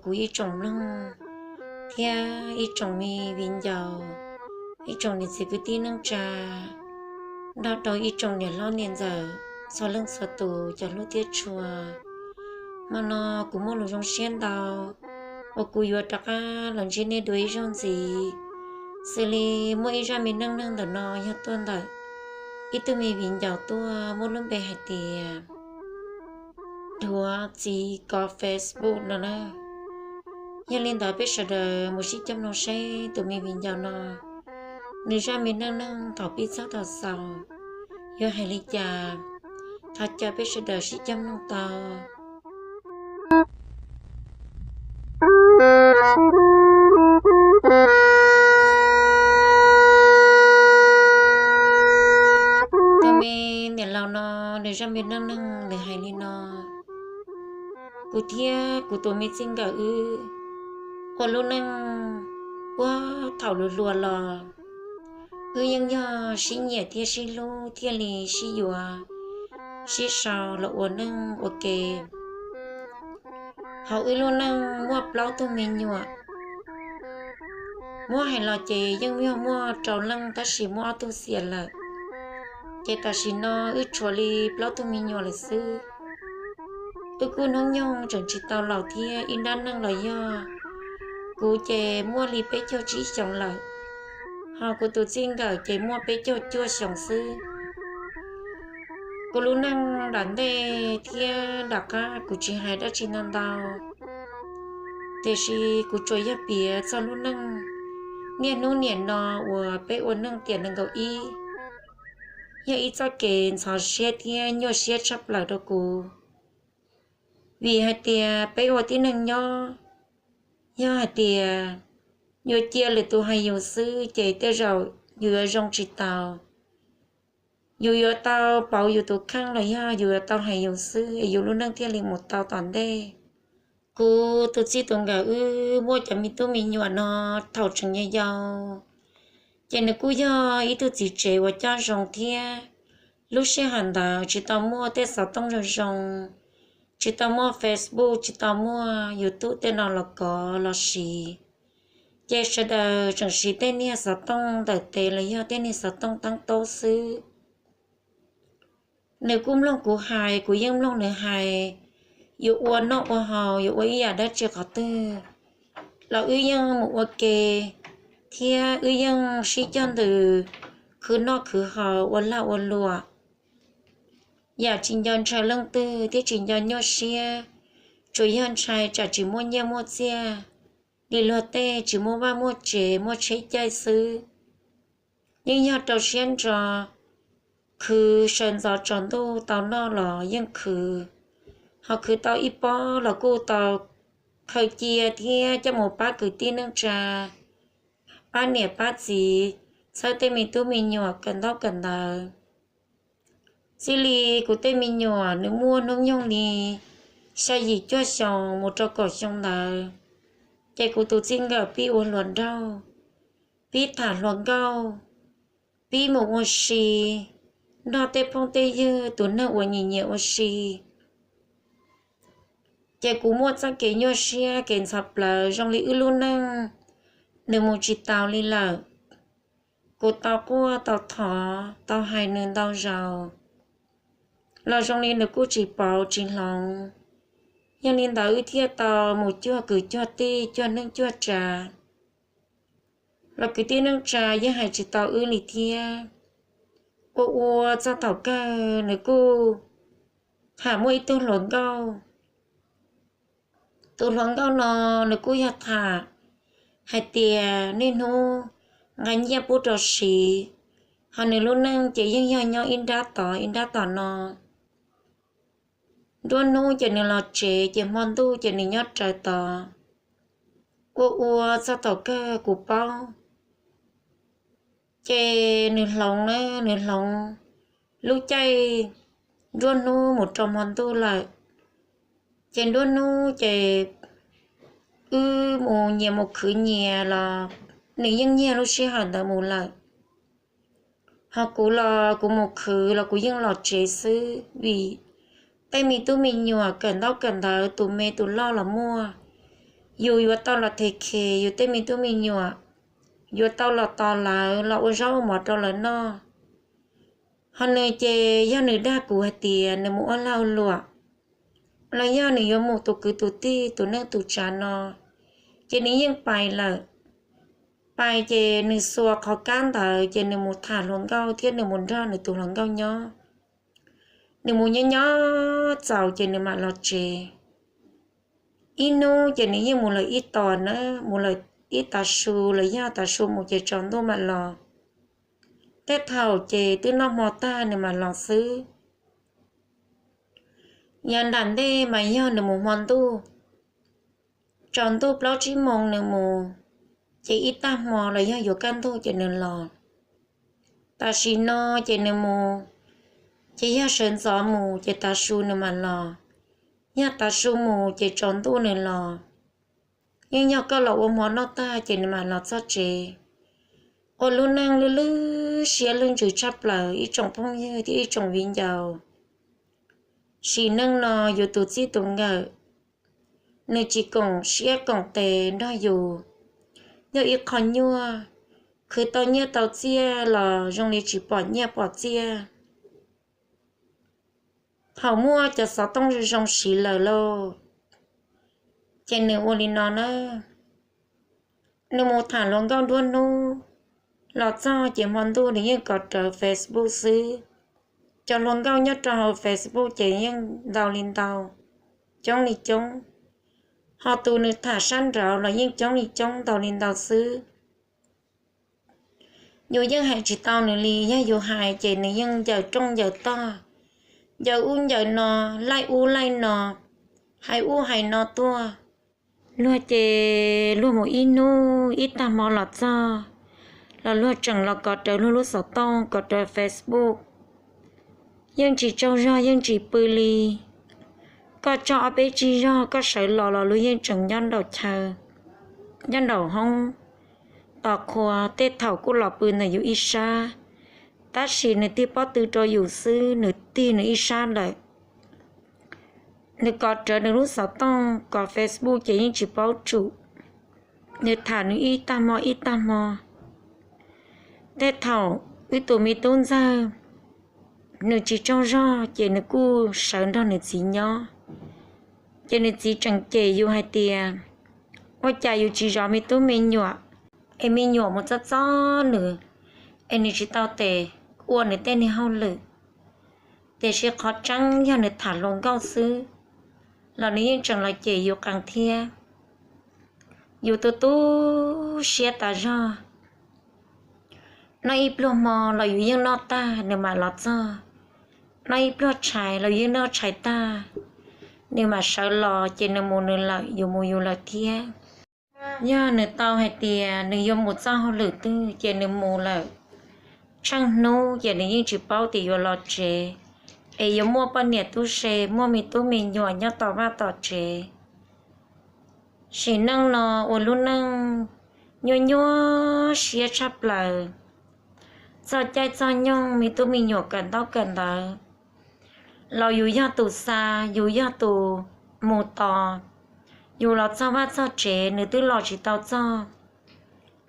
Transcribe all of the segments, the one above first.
Kuv ib tsoom mloog thiab ib tsoom me viv ncaus, ib tsoom niam txiv kwv tij neej tsa, nrog rau ib tsoom niam hlob niam ntxawm txhua leej txhua tus cov hlub thiab tshua. Hmo no kuv muaj lus zoo siab ntau uas kuv yuav rov qab los ntsib nej dua ib zaug ntxiv, xws li muaj ib zaj me neej neeg ntawm no yog tuaj ntawm ib tug me viv ncaus tuaj muaj lub npe hais tias Dhuav Txiv Kov Facebook no na. Yog li ntawd peb sawv daws mus sib coj mloog seb tus me viv ncaus no nws zaj me neej neeg thaum pib txog thaum xaus yuav hais li cas. Thov caw peb sawv daws sib coj mloog tau. Tus me niam laus no nws zaj me neej neeg nws hais li no: Kuv thiab kuv tus me txij nkawm wb ua lub neej puag thaum hluas hluas los wb yeej yog sib nyiam thiab sib hlub thiaj li sib yuav sib sau los ua neej ua ke. Hauv wb lub neej muaj plaub tug me nyuam. Muab hais los ces yeej yog muaj rau leej tab sis muaj ob tug xiam lawm. Ces tam sim no wb tshuav li plaub tug me nyuam lawm xwb. Wb kuj hnub nyoog tseem tsis tau laus thiab ib nrab neej los yog kuv ces muaj li peb caug tsib xyoos lawm, ho kuv tus txij nkawm ces muaj peb caug cuaj xyoos xwb. Kuv lub neej nram ntej thiab nram qab kuv tsis hais dab tsi ntau ntau, tiam sis kuv tsuas yog piav txog lub neej niaj hnub niam no uas peb ua neej tiam nees nkaum ib, yog ib txoj kev ntxhov siab thiab nyuaj siab tshaj plaws rau kuv. Vim hais tias peb ua tib neeg nyob, yog hais tias yuav cia lwm tus hais yus xwb ces tej zaum yus yuav zoo tsis taus. Yus yuav tau pauv yus tus kheej los yog yus yuav tau hais yus xwb es yus lub neej thiaj li mus tau tom ntej. Kuv tus txij tus nkawm wb muaj cov me tub me nyuam no thaum tseem yau yau, ces nws kuj yog ib tug txiv tsev uas coj zoo thiab. Lub sij hawm ntawd tsis tau muaj tej xov tooj zoo zoo, tsis tau muaj Facebook, tsis tau muaj YouTube tej no los kov los siv, ces sawv daws tseem siv tej niag xov tooj ntawm tes los yog tej niag xov tooj teeb taub xwb. Nws kuj mloog kuv hais, kuv yeej mloog nws hais. Yuav ua noj ua haus, yuav ua ib yam dab tsi qhov twg los wb yeej mus ua ke, thiab wb yeej sib cog ntws khwv noj khwv haus, ua lag ua luam. Yam tsis nco ntshai leej twg thiab tsis nco nyuaj siab, tsuas yog ntshai tsam tsis muaj nyiaj muaj txiaj li luag tej, tsis muaj vaj muaj tsev muaj tsheb caij xwb. Yeej yog rau siab ntso, khwv sawv ntxov tsaus ntuj tau noj los yeej khwv, ho khwv tau ib pob los kuj tau khaws cia thiab coj mus pab kwv tij neej tsa, pab niam pab txiv, txhawb tej me tub me nyuam kawm ntaub kawm ntawv. Txij li kuv tej me nyuam nws muaj hnub nyoog li xya yim cuaj xyoo mus rau kaum xyoo ntawd, ces kuv tus txij nkawm pib ua hluas nraug, pib tham hluas nkauj, pib mus ua si nrog tej phooj tej ywg, tus neeg uas nyiam nyiam ua si. Ces kuv muaj txoj kev nyuaj siab kev ntxhov plawv zoo li wb lub neej nws mus tsis taus li lawm. Kuv tau quaj tau thov tau hais nws ntau zaus los zoo li nws kuj tsis pauv tsis hloov. Yog li ntawd wb thiaj tau mus cuag kwv cuag tij cuag neej cuag tsav, los kwv tij neej tsa yeej hais tsis tau wb li thiab. Ua ua txog thaum kawg nws kuj tham muaj ib tug hluas nkauj. Tus hluas nkauj no nws kuj yog tham hais tias niaj hnub nqa nyiaj pub rau siv, ho nws lub neej ces yeej yog nyob ib nrab tod ib nrab tom no. Nruab hnub ces nws los tsev, ces hmo ntuj ces nws nyob raws tod. Ua ua txog thaum kawg kuv paub, ces nws hloov na, nws hloov lub caij nruab hnub mus rau hmo ntuj lawm. Ces nruab hnub ces wb mus nyias mus khwv nyias los nws yeej nyiag lub sij hawm ntawd mus lawm. Ho kuv los kuv mus khwv los kuv yeej los tsev xwb, vim tej me tub me nyuam kawm ntaub kawm ntawv, tus me tus loj los muaj, yus yuav tau los them khes yus tej me tub me nyuam, yuav tau los tos lawv los ua zaub ua mov rau lawv noj. Ho nws ces yog nws dag kuv hais tias nws mus ua lag ua luam, los yog nws yuav mus tus kwv tus tij tus neej tus tsav no, ces nws yeej pais lawm. Pais ces nws xuas qhov kab ntawd ces nws mus tham hluas nkauj thiab nws mus nrog nws tus hluas nkauj nyob. Nws mus nyob nyob txaus ces nws mam los tsev. Ib hnub ces nws yeej mus lawm ib tos na, mus lawm ib tav su los yog tav su mus ces tsaus ntuj mam los. Tej thaum ces twb noj hmo tag nws mam los xwb. Yav nram ntej mas yog nws mus hmo ntuj, tsaus ntuj plaub tsib moos nws mus, ces ib tag hmo los yog yuav kaj ntug ces nws los. Tam sim no ces nws mus, ces yog sawv ntxov mus ces tav su nws mam los, yog tav su mus ces tsaus ntuj nws los. Yeej yog koj los ua hmo noj tag ces nws mam los txog tsev. Ua lub neej lwj lwj siab lwj ntsws tshaj plaws ib tsoom phooj ywg thiab ib tsoom viv ncaus. Sim neej no yus tus txij tus nkawm, nws tsis koom siab koom tes nrog yus, yog ib qho nyuaj, khwv tau nyiaj tau txiaj los zoo li tsis pom nyiaj pom txiaj. Thaum muaj cov xov tooj zoo zoo siv lawm lauj, ces nws ua li no na. Nws mus tham hluas nkauj nruab hnub, los txog ces hmo ntuj nws yeej kov rawv Facebook xwb. Cov hluas nkauj nyob rau hauv Facebook ces yeej ntau li ntau, coob li coob. Ho tus nws tham sab nraud los yeej coob li coob ntau li ntau xwb. Yus yeej hais tsis tau nws li, yog yus hais ces nws yeej ncaws rooj ncaws tog, ncaws ub ncaws no, laij ub laij no, hais ub hais no tuaj. Luag ces luag mus ib hnub ib tag hmo los txog, los luag tseem los kov rawv luag lub xov tooj, kov rawv Facebook. Yeej tsis tsaug zog yeej tsis pw li. Koj tsaug ob peb tsig zog koj sawv los los luag yeej tseem nyob nraum chaw, nyob nraum hoob tos qhua. Tej thaum kuj los pw ntawm yus ib sab, tab sis nws tig pob tw rau yus xwb nws tig nws ib sab lawm. Nws kov rawv nws lub xov tooj, kov Facebook ces yeej tsis paub tsum. Nws tham nws ib tag hmo ib tag hmo. Tej thaum wb tus me tub ntxawg, nws tsis tsaug zog ces nws kuj sawv nrog nws txiv nyob. Ces nws txiv tseem cem yus hais tias, ua cas yus tsis zov me tub me nyuam, es me nyuam mus txob txob nws, es nws tsis tau tes ua nws tej niag hauj lwm. Tiam sis qhov tseeb yog nws tham hluas nkauj xwb, los nws yeej tseem los cem yus qees thiab. Yus tu tu siab tas zog. Noj ib pluag hmo los yus yeej noj tag nws mam los txog. Noj ib pluag tshais los yus yeej noj tshais tag, nws mam sawv los ces nws mus nws lawm, yus mus yus lawm thiab. Yog nws tau hais tias nws yuav mus txoj hauj lwm twg ces nws mus lawm. Tsheej hnub ces nws yeej tsis paub tias yuav los tsev, es yuav muaj poj niam tub se, muaj me tub me nyuam nyob tom vaj tom tsev. Sim neej no ua lub neej nyuaj nyuaj siab tshaj plaws. Txog caij txog nyoog me tub me nyuam kawm ntaub kawm ntawv los yus yog tus xa, yus yog tus mus tos. Yus los txog vaj txog tsev nws twb los tsis tau txog.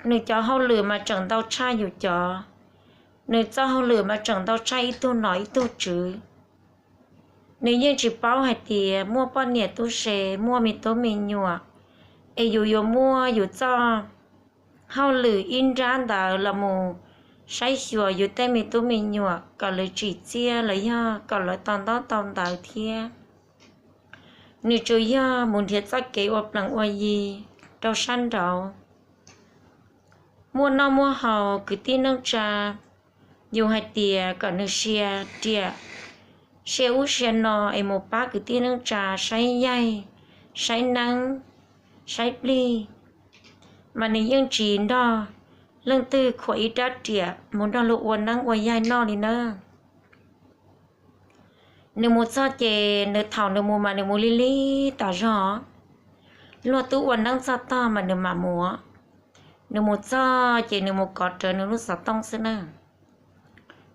Nws cov hauj lwm mas tseem ntau tshaj yus cov. Nws txoj hauj lwm mas tseem ntau tshaj ib tug nom ib tug tswv. Nws yeej tsis paub hais tias muaj poj niam tub se, muaj me tub me nyuam, es yus yuav muab yus txoj hauj lwm ib nrab ntawd los mus saib xyuas yus tej me tub me nyuam kom lawv tsim txiaj los yog kom lawv tau ntaub tau ntawv thiab. Nws tsuas yog mus nrhiav txoj kev ua plees ua yi rau sab nraud. Muaj noj muaj haus kwv tij neej tsa, yus hais tias kom nws sia riam, sia ub sia no es mus pab kwv tij neej tsa saib yaig, saib neeb, saib plig, mas nws yeej tsis nrog leej twg khuam ib rab riam mus nrog luag ua neeb ua yaig noj li na. Nws mus txog ces nws thaum nws mus mas nws mus lig lig tas zog. Luag twb ua neeb txog tog mas nws mam mus. Nws mus txog ces nws mus kov rawv nws lub xov tooj xwb na.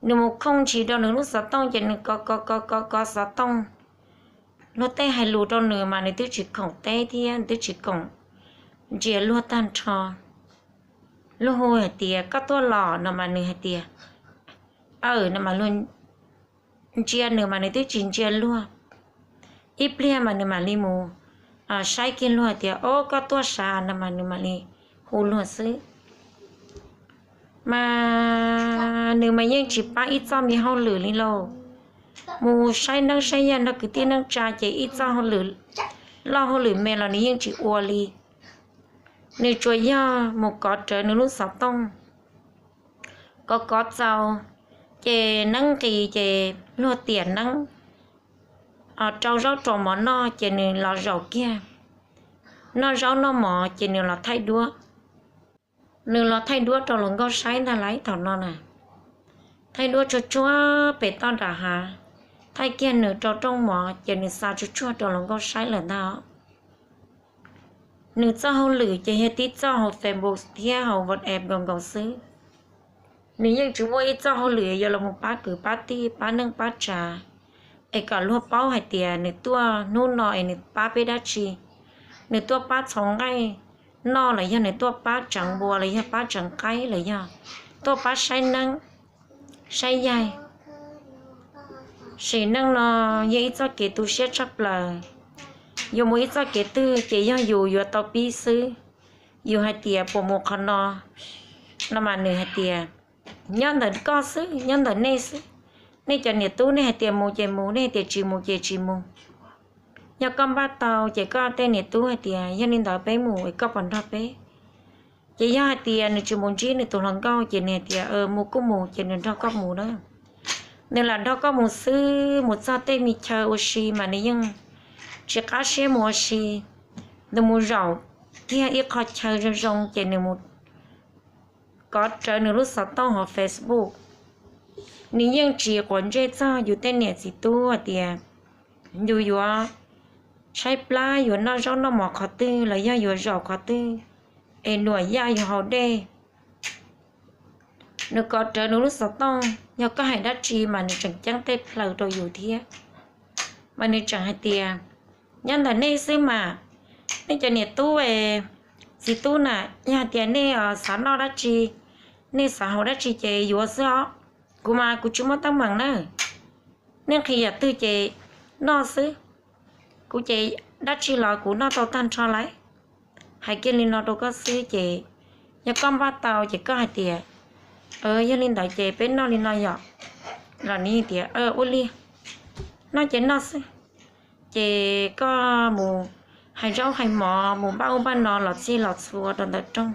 Nws mus khooj ntshis rau nws lub xov tooj ces nws kov kov kov kov kov xov tooj. Luag tej hais lus rau nws mas nws twb tsis khoom teb thiab nws twb tsis khoom ntsia luag tag nrho. Luag hu hais tias koj tuaj los no mas nws hais tias aw no mas luag ntsia nws mas nws twb tsis ntsia luag. Ib pliag mas nws mam li mus saib kiag luag tias o koj tuaj sav no mas nws mam li hu luag xwb. Mas nws mas yeej tsis pab ib txoj me hauj lwm li lauj. Mus saib neeb saib yaig nrog kwv tij neej tsa ces ib txoj hauj lwm loj hauj lwm me los nws yeej tsis ua li. Nws tsuas yog mus kov rawv nws lub xov tooj, kov kov txaus ces neeb nqis ces luag tiam neeb rau zaub rau mov noj ces nws los zaum kiag noj zaub noj mov ces nws los thaij duab. Nws los thaij duab rau hluas nkauj saib ntag lauj. Thaum no na, thaij duab tsuag tsuag pem toj nram hav, thaij kiag nws rau rooj mov ces nws xa tsuag tsuag rau hluas nkauj saib lawm ntag. Nws txoj hauj lwm ces yog tib txoj hauv Facebook thiab hauv WhatsApp nkaus nkaus xwb. Nws yeej tsis muaj ib txoj hauj lwm yuav los mus pab kwv pab tij pab neej pab tsav es kom luag paub hais tias nws tuaj hnub no es nws pab peb dab tsi. Nws tuaj pab txhoov nqaij noj los yog nws tuaj pab tseev npua los yog pab tseev qaib los yog tuaj pab saib neeb saib yaig. Sim neej no yog ib txoj kev tu siab tshaj plaws. Yus mus ib txoj kev twg ces yog yus yuav tau pib xwb. Yus hais tias puas mus qhov no, no mas nws hais tias nyob ntawm koj xwb, nyob ntawm nej xwb. Nej cov niam tub nej hais tias mus ces mus, nej hais tias tsis mus ces tsis mus. Yog koj npaj tau ces koj tej niam tub hais tias yog li ntawd peb mus es koj puas nrog peb? Ces yog hais tias nws tsis mus ntsib nws tus hluas nkauj ces nws hais tias mus kuj mus ces nws nrog koj mus na. Nws lam nrog koj mus xwb, mus txog tej me chaw ua si mas nws yeej tsis qab siab mus ua si. Nws mus zaum kiag ib qho chaw zoo zoo ces nws mus kov rawv nws lub xov tooj hauv Facebook. Nws yeej tsis quav ntsej txog yus tej niam txiv tub hais tias yus yuav tshaib plab yuav noj zaub noj mov qhov twg los yog yuav zaum qhov twg es nuam yaj yus haus dej. Nws kov rawv nws lub xov tooj, yog koj hais dab tsi mas nws tseem ceeb tej plaws rau yus thiab. Mas nws tseem hais tias nyob ntawm nej xwb mas, nej cov niam tub, txiv tub na, yog hais tias nej xav noj dab tsi, nej xav haus dab tsi ces yuav xwb os. Kuv mas kuv tsis muaj teeb meem na. Nej nqhis yam twg ces noj xwb. Kuv ces dab tsi los kuv noj tau tag nrho lawm. Hais kiag li no rau koj xwb ces yog koj npaj tau ces koj hais tias yog li ntawd ces peb noj li no yom. Los nws tias ua li, noj ces noj xwb. Ces koj mus hais zaub hais mov, mus npaj ub npaj no los txhij los txhua rau ntawm rooj,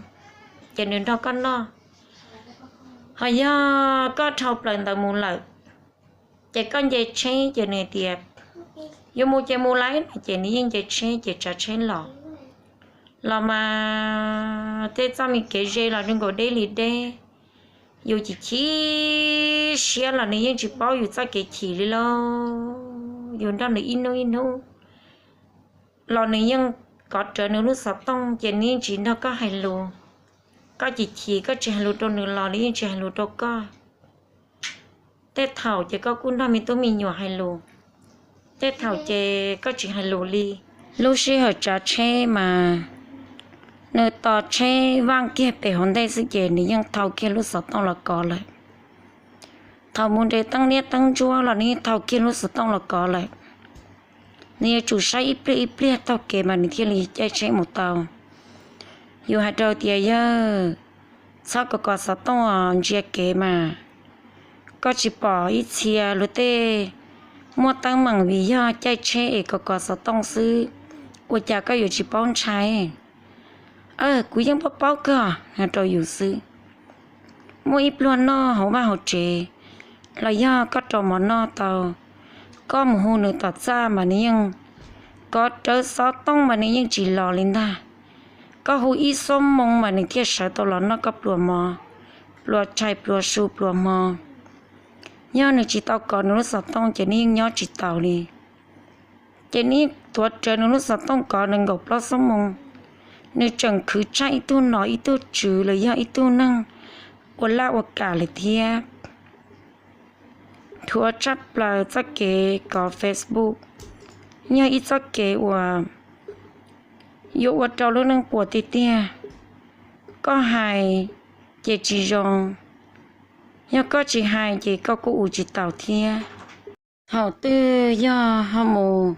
ces nws nrog koj noj. Ho yog koj dhau plaws ntawd mus lawm, ces koj nce tsheb ces nws tias yuav mus ces mus lawm no ces nws yeej nce tsheb ces tsav tsheb los. Los mas tej txoj me kev ze los zoo nkaus deb li deb. Yus chim chim siab los nws yeej tsis paub yus txoj kev chim li lauj. Yus nrog nws ib hnub ib hnub los nws yeej kov rawv nws lub xov tooj ces nws yeej tsis nrog koj hais lus. Koj chim chim koj tsis hais lus rau nws los nws yeej tsis hais lus rau koj. Tej thaum ces koj kuj nrog me tub me nyuam hais lus, tej thaum ces koj tsis hais lus li. Lub sij hawm tsav tsheb mas nws tos tsheb vaj kiag pem hauv ntej xwb ces nws yeej thau kiag lub xov tooj los kov lawm. Thaum mus nres teeb liab teeb ntsuab los nws yeej thau kiag lub xov tooj los kov lawm. Nws yuav tsum saib ib pliag ib pliag taug kev mas nws thiaj li caij tsheb mus tau. Yus hais rau tias yawg, txhob kov kov xov tooj os, ntsia kev mas. Koj tsis pom ib txhia luag tej muaj teeb meem vim yog caij tsheb es kov kov xov tooj xwb, ua cas koj yuav tsis paub ntshai? Kuv yeej paub paub kawg, hais rau yus xwb. Muaj ib pluag noj hauv vaj hauv tsev los yog koj rau mov noj tau, koj mus hu nws tom txaj mas nws yeej, kov rawv xov tooj mas nws yeej tsis los li ntag. Koj hu ib xuab moos mas nws thiaj sawv tau los noj koj pluas mov, pluas tshais pluas su pluas hmo. Yog nws tsis tau kov nws lub xov tooj ces nws yeej nyob tsis taus li. Ces nws yeej tuav rawv nws lub xov tooj kov nws nkaum plaub xuab moos. Nws tseem khwv tshaj ib tug nom ib tug tswv los yog ib tug neeg ua laj ua kam lawm thiab. Dhuav tshaj plaws txoj kev kov Facebook, yog ib txoj kev uas yuav ua rau lub neej puas tiag tiag. Koj hais ces tsis zoo, yog koj tsis hais ces koj kuj ua tsis tau thiab. Thaum twg yog ho mus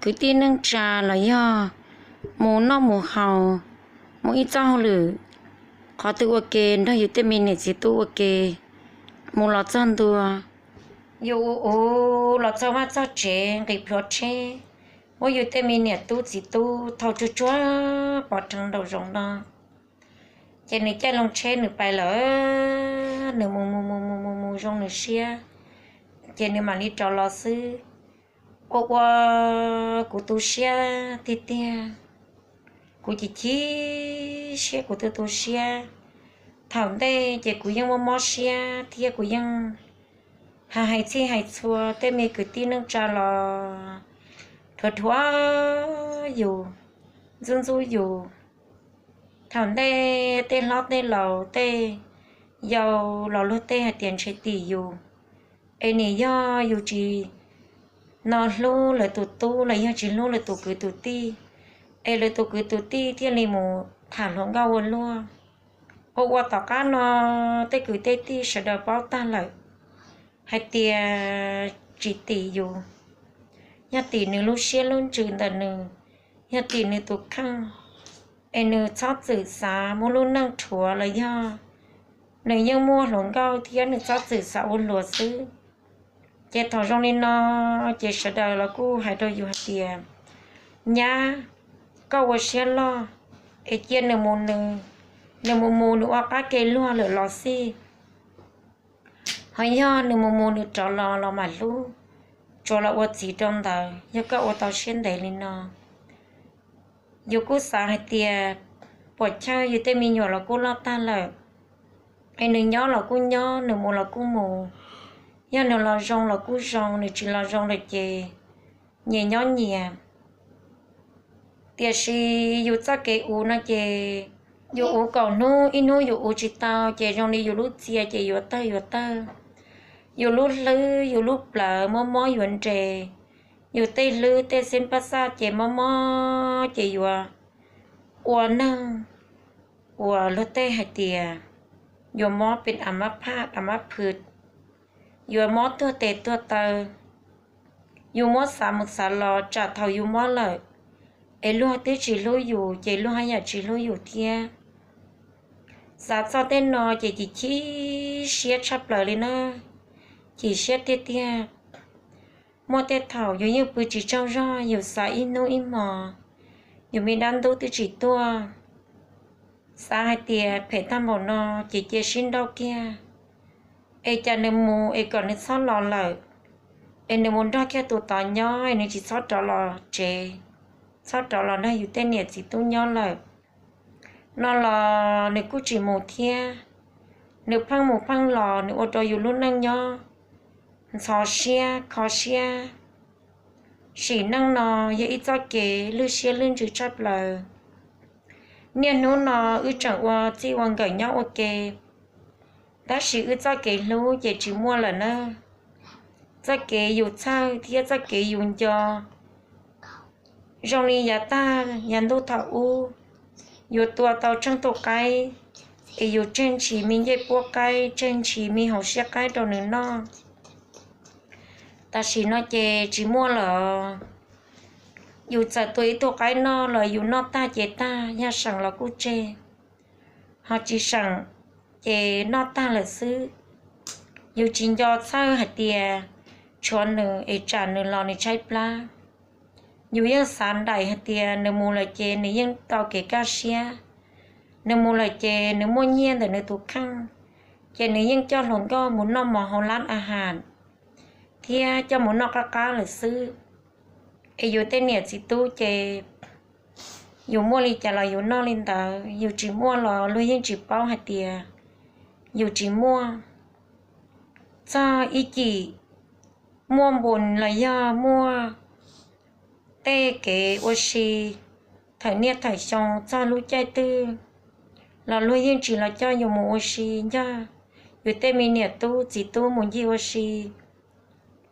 kwv tij neej tsa los yog mus noj mus haus, mus ib txoj hauj lwm, qhov twg ua ke nrog yus tej me niam txiv tub ua ke, mus los txog ntua, yus ua ua los txog vaj txog tsev nqis plhuav tsheb, muab yus tej me niam tub txiv tub thauj tsuag tsuag pov rheev nraum zoov no, ces nws caij loo tsheb nws pais lawm, nws mus mus mus mus mus mus zoo nws siab, ces nws mam li rov los xwb. Ua ua kuv tu siab tiag tiag, kuv chim chim siab kuv tu tu siab. Thaum ntej ces kuv yeej mob mob siab thiab kuv yeej hais hais txhij hais txhua, tej me kwv tij neej tsa los dhuav dhuav yus, ntxub ntxub yus. Thaum ntej tej hlob tej laus tej yau los luag tej hais tias ntshe tim yus, es nim yog yus tsis no hlub lawv tus tub los yog tsis hlub lawv tus kwv tus tij, es lawv tus kwv tus tij thiaj li mus tham hluas nkauj ua luaj. Ua ua tom qab no tej kwv tej tij sawv daws paub tag lawm hais tias tsis tim yus, yog tim nws lub siab lub ntsws ntawm nws, yog tim nws tus kheej, es nws txhob txwm xav muab lub neej rhuav los yog nws yeej muaj hluas nkauj thiab nws txhob txwm xav ua hluas xwb. Ces thaum zoo li no, ces sawv daws los kuj hais rau yus hais tias, nyab, koj ua siab loj, es cia nws mus nws, nws mus mus nws ua qab ke luag lawm los xij, ho yog nws mus mus nws rov los los mam hlub, tsuas los ua txiv rau ntawd. Yog koj ua tau siab ntev li no, yus kuj xav hais tias puam chawj, yus tej me nyuam los kuj loj tag lawm, es nws nyob los kuj nyob, nws mus los kuj mus, yog nws los zoo los kuj zoo, nws tsis los zoo lawm ces nyias nyob nyias. Tiam sis yus txoj kev ua no ces yus ua kaum hnub, ib hnub yus ua tsis tau ces zoo li yus lub txia ces yuav tawg yuav tawg, yus lub hlwb yus lub plawv mob mob yuav nres, yus tej hlwb tej xeeb paj xaj ces mob mob ces yuav ua neeg uas luag tej hais tias yuav mob pes a mab phaj a mab phwm, yuav mob tuag tes tuag taw, yus muab xav mus xav los tsam thaum yus mob lawm, es luag twb tsis hlub yus ces luag haj yam tsis hlub yus thiab. Xav txog tej no ces chim chim siab tshaj plaws li na, chim siab tiag tiag. Muaj tej thaum yus yeej pw tsis tsaug zog, yus xav ib hnub ib hmos, yus me dab ntub twb tsis tuaj. Xav hais tias phem tag npaum no ces cia sib nrauj kiag, es cas nws mus es kom nws txhob los lawm, es nws mus nrog kiag tus tod nyob es nws tsis txhob rov los tsev, txhob rov los nrog yus tej niam txiv tub nyob lawm no los nws kuj tsis mus thiab. Nws pheej mus pheej los, nws ua rau yus lub neej nyob ntxhov siab kho siab. Sim neej no yog ib txoj kev lwj siab lwj ntsws tshaj plaws. Niaj hnub no wb tseem ua txij ua nkawm nyob ua ke, tab sis wb txoj kev hlub ces tsis muaj lawm na. Txoj kev yus txhawj thiab txoj kev yus nco zoo li yav tag yav ntuj thaum ub, yus tua tau tsheej tus qaib, es yus tseg ntshis me ncej puab qaib, tseg ntshis me hauv siab qaib rau nws noj. Tam sim no ces tsis muaj lawm. Yus txawm tua ib tug qaib noj los yus noj tag ces tag, yog seem los kuj tseg, ho tsis seem ces noj tag lawm xwb. Yus tsis nco txhawj hais tias tshuav nws es tsam nws los nws tshaib plab. Yus yeej xav nraim hais tias nws mus lawm ces nws yeej tau kev kaj siab, nws mus lawm ces nws muaj nyiaj ntawm nws tus kheej, ces nws yeej coj hluas nkauj mus noj mov hauv lab a has thiab coj mus noj qab qab lawm xwb. Es yus tej niam txiv tub ces yus muaj li cas los yus noj li ntawd, yus tsis muaj los luag yeej tsis paub hais tias yus tsis muaj. Txog ib cim muaj npun los yog muaj tej kev ua si thawm niaj thawm xyoo txog lub caij twg los luag yeej tsis los coj yus mus ua si, yog yus tej me niam tub txiv tub mus ncig ua si,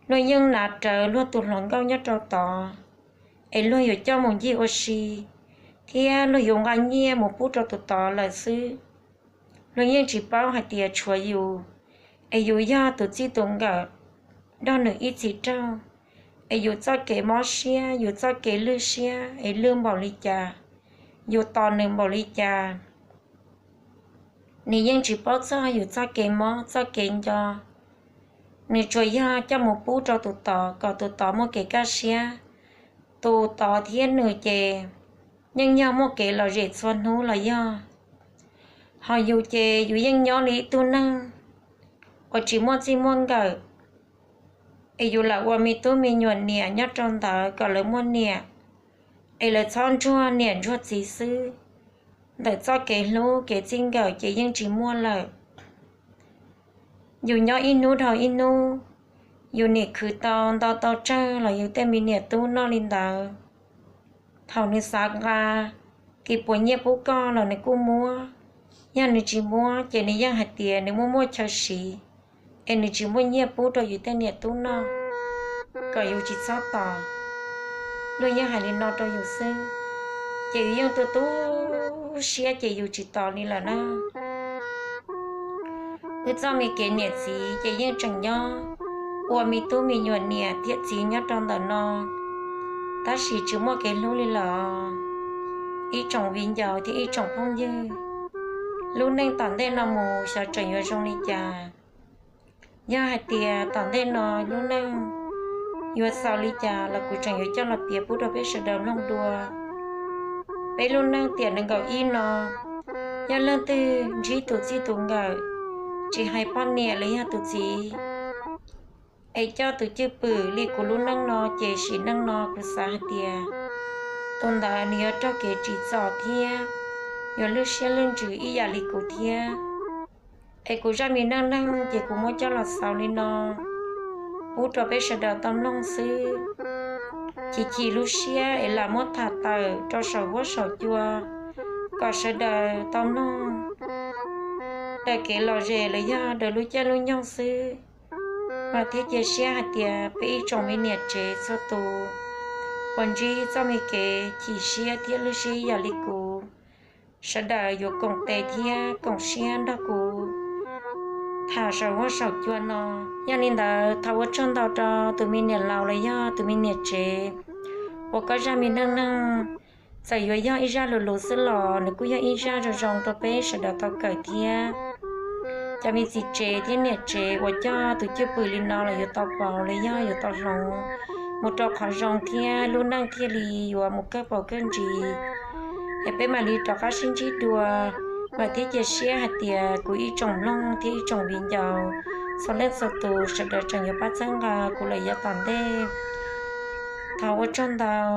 luag yeej hnav rawv luag tus hluas nkauj nyob rau tod, es luag yuav coj mus ncig ua si, thiab luag yuav nqa nyiaj mus pub rau tus tod lawm xwb. Luag yeej tsis paub hais tias tshuav yus, es yus yog tus txij tus nkawm nrog nws ib txhis raug, es yus txoj kev mob siab, yus txoj kev lwj siab es lwj npaum li cas, yus tos nws npaum li cas, nws yeej tsis paub txog yus txoj kev mob txoj kev nco. Nws tsuas yog coj mus pub rau tus tod kom tus tod muaj kev kaj siab. Tus tod thiab nws ces yeej yog muaj kev lom zem txhua hnub los yog. Ho yus ces yus yeej nyob li ib tug neeg uas tsis muaj txij muaj nkawm, es yus lam ua me tub me nyuam niam nyob rau ntawd kom lawv muaj niam, es lawv txhob ntsuag niam ntsuag txiv xwb. Ntawm txoj kev hlub kev txij nkawm ces yeej tsis muaj lawm. Yus nyob ib hnub dhau ib hnub, yus nim khwv tau ntau tau tsawg los yus tej me niam tub noj li ntawd. Thaum nws xav nqa kis puas nyiaj pub koj los nws kuj muab, yog nws tsis muab ces nws yeej hais tias nws muaj muaj chaw siv, es nws tsis muaj nyiaj pub rau yus tej niam tub noj, kom yus tsis txhob tos. Luag yeej hais li no rau yus xwb, ces yus yeej tu tu siab ces yus tsis tos li lawm na. Wb txoj me kev niam txiv ces yeej tseem nyob ua me tub me nyuam niam thiab txiv nyob rau ntawm no, tab sis tsis muaj kev hlub li lawm. Ib tsoom viv ncaus thiab ib tsoom phooj ywg, lub neej tom ntej no mus xyov tseem yuav zoo li cas. Yog hais tias tom ntej no lub neej yuav xaus li cas los kuv tseem yuav coj los piav pub rau peb sawv daws mloog dua. Peb lub neej tiam nees nkaum ib no, yog leej twg ntsib tus txij tus nkawm, tsis hais poj niam los yog tus txiv, es coj tus cwj pwm li kuv lub neej no ces sim neej no kuv xav hais tias tus ntawd nws yuav raug kev tsim txom thiab yuav lwj siab lwj ntsws ib yam li kuv thiab. Es kuv zaj me neej neeg ces kuv muab coj los xaus li no pub rau peb sawv daws tau mloog xwb. Chim chim lub siab es lam muab tham tawm rau saum huab saum cua kom sawv daws tau mloog daws kev lom zem los yog daws lub caij lub nyoog xwb. Vam thiab cia siab hais tias peb ib tsoom me niam tsev txhua tus uas ntsib txoj me kev chim siab thiab lwj siab ib yam li kuv, sawv daws yuav koom tes thiab koom siab nrog kuv tham saum huab saum cua no. Yog li ntawd thov ua tsaug ntau rau tus me niam laus los yog tus me niam tsev uas koj zaj me neej neeg txawm yuav yog ib zaj lus lus xwb los nws kuj yog ib zaj zoo zoo rau peb sawv daws tau kawm thiab. Cov me txiv tsev thiab niam tsev uas coj tus cwj pwm li no los yuav tau pauv los yog yuav tau hloov mus rau qhov zoo thiab lub neej thiaj li yuav mus kawg paus kawg ntsis. Es peb mam li rov qab sib ntsib dua. Vam thiab cia siab hais tias kuv ib tsoom mloog thiab ib tsoom viv ncaus txhua leej txhua tus sawv daws tseem yuav pab txhawb nqa kuv lawm yav tom ntej. Thov ua tsaug ntau.